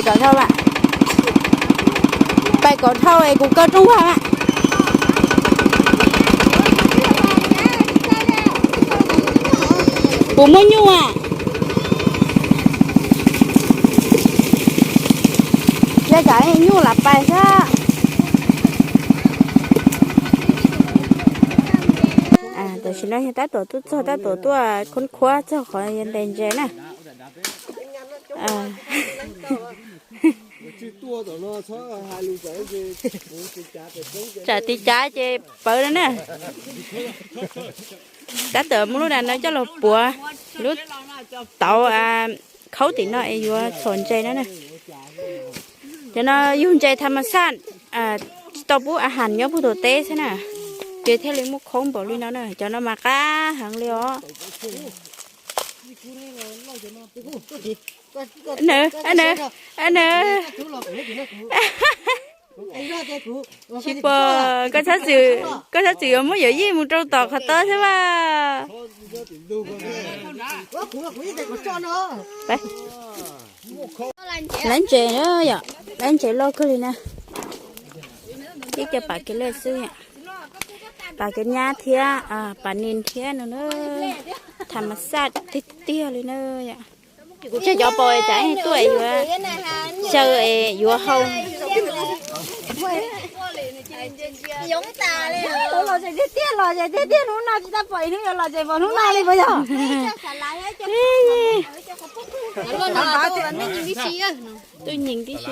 Kaum dhau mas, pais kaum dhau es kuv kaw rooj vag mas. Kuv muaj nyuj as. Yog tsam nyuj lam pais xwb. Tam sim no yog tab tom tuaj txog, tab tom tuaj khoob khuab txog qhov yuav ntes ntses na. Tsam tiv cav ces pawv no na. Tab tom muab lub dag no coj los puav lub tauv khaub tim no es yuav txhom ntses no na. Cov no yug ntses tham mas xaj, tsis tau pub a has nyob puag tom teb xwb na, ces thiaj li muaj khoob npaum li no na. Cov no mas qab heev li os. Tsis pom, koj txhob txwm yuav muab yawm yij mus rau tom qhov tod xwb mas. Lawv ntses na yom, lawv ntses loj kawg li na. Ib co pam kev laj xwb yom, pam kev nyab thiab pam nis thiab no na. Tham mas xaj tiag tiag li na yom. Kuv tseg cov pom tsam tuaj yuav xyaw es yuav hau. Los tiag tiag los tiag tiag hnub no tsis tau pom ib hnub yuav los ces pom hnub no li puas yog? Tuj nyeem tib si.